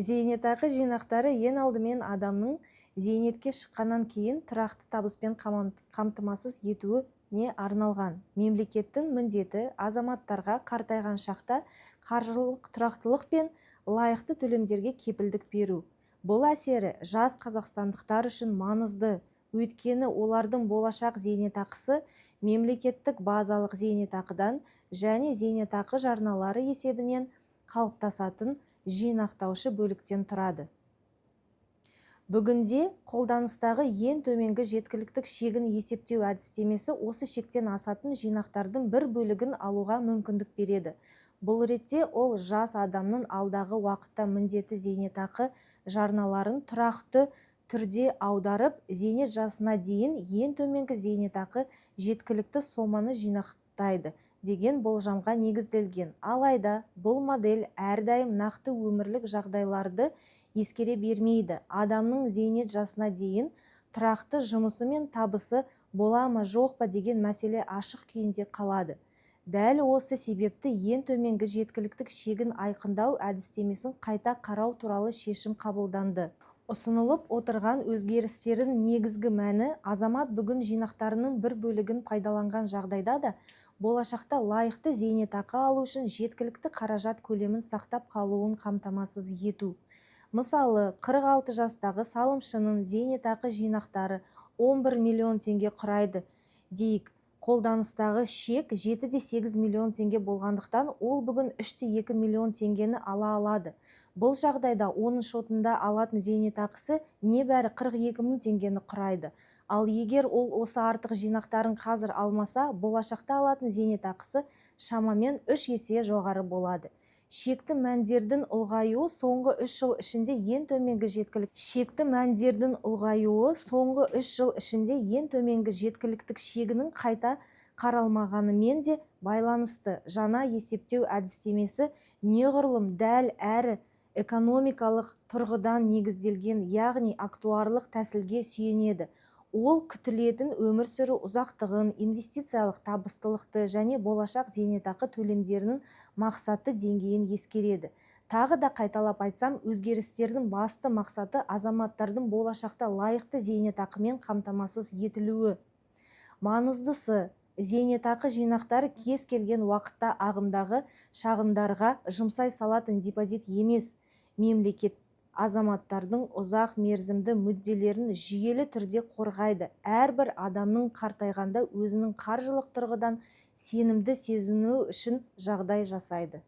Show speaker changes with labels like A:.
A: Зейнетақы жинақтары ең алдымен адамның зейнетке шыққаннан кейін тұрақты табыспен қамтамасыз етуіне арналған. Мемлекеттің міндеті – азаматтарға қартайған шақта қаржылық тұрақтылық пен лайықты төлемдерге кепілдік беру. Бұл әсіресе жас қазақстандықтар үшін маңызды, өйткені олардың болашақ зейнетақысы мемлекеттік базалық зейнетақыдан және зейнетақы жарналары есебінен қалыптасатын жинақтаушы бөліктен тұрады. Бүгінде қолданыстағы ең төменгі жеткіліктік шегін есептеу әдістемесі осы шектен асатын жинақтардың бір бөлігін алуға мүмкіндік береді. Бұл ретте ол жас адамның алдағы уақытта міндетті зейнетақы жарналарын тұрақты түрде аударып, зейнет жасына дейін ең төменгі зейнетақы жеткілікті соманы жинақтайды деген болжамға негізделген. Алайда бұл модель әрдайым нақты өмірлік жағдайларды ескере бермейді. Адамның зейнет жасына дейін тұрақты жұмысы мен табысы бола ма, жоқ па деген мәселе ашық күйінде қалады. Дәл осы себепті ең төменгі жеткіліктік шегін айқындау әдістемесін қайта қарау туралы шешім қабылданды. Ұсынылып отырған өзгерістердің негізгі мәні – азамат бүгін жинақтарының бір бөлігін пайдаланған жағдайда да болашақта лайықты зейнетақы алу үшін жеткілікті қаражат көлемін сақтап қалуын қамтамасыз ету. Мысалы, 46 жастағы салымшының зейнетақы жинақтары 11 миллион теңге құрайды дейік. Қолданыстағы шек 7,8 миллион теңге болғандықтан, ол бүгін 3,2 миллион теңгені ала алады. Бұл жағдайда оның шотында алатын зейнетақысы небәрі 42 мың теңгені құрайды. Ал егер ол осы артық жинақтарын қазір алмаса, болашақта алатын зейнетақысы шамамен 3 есе жоғары болады. Шекті мәндердің ұлғаюы соңғы 3 жыл ішінде ең төменгі жеткілік шекті мәндердің ұлғаюы соңғы 3 жыл ішінде ең төменгі жеткіліктік шегінің қайта қаралмағанымен де байланысты. Жаңа есептеу әдістемесі неғұрлым дәл әрі экономикалық тұрғыдан негізделген, яғни актуарлық тәсілге сүйенеді. Ол күтілетін өмір сүру ұзақтығын, инвестициялық табыстылықты және болашақ зейнетақы төлемдерінің мақсатты деңгейін ескереді. Тағы да қайталап айтсам, өзгерістердің басты мақсаты – азаматтардың болашақта лайықты зейнетақымен қамтамасыз етілуі. Маңыздысы, зейнетақы жинақтары кез келген уақытта ағымдағы шығындарға жұмсай салатын депозит емес. Мемлекет азаматтардың ұзақ мерзімді мүдделерін жүйелі түрде қорғайды, әрбір адамның қартайғанда өзінің қаржылық тұрғыдан сенімді сезінуі үшін жағдай жасайды.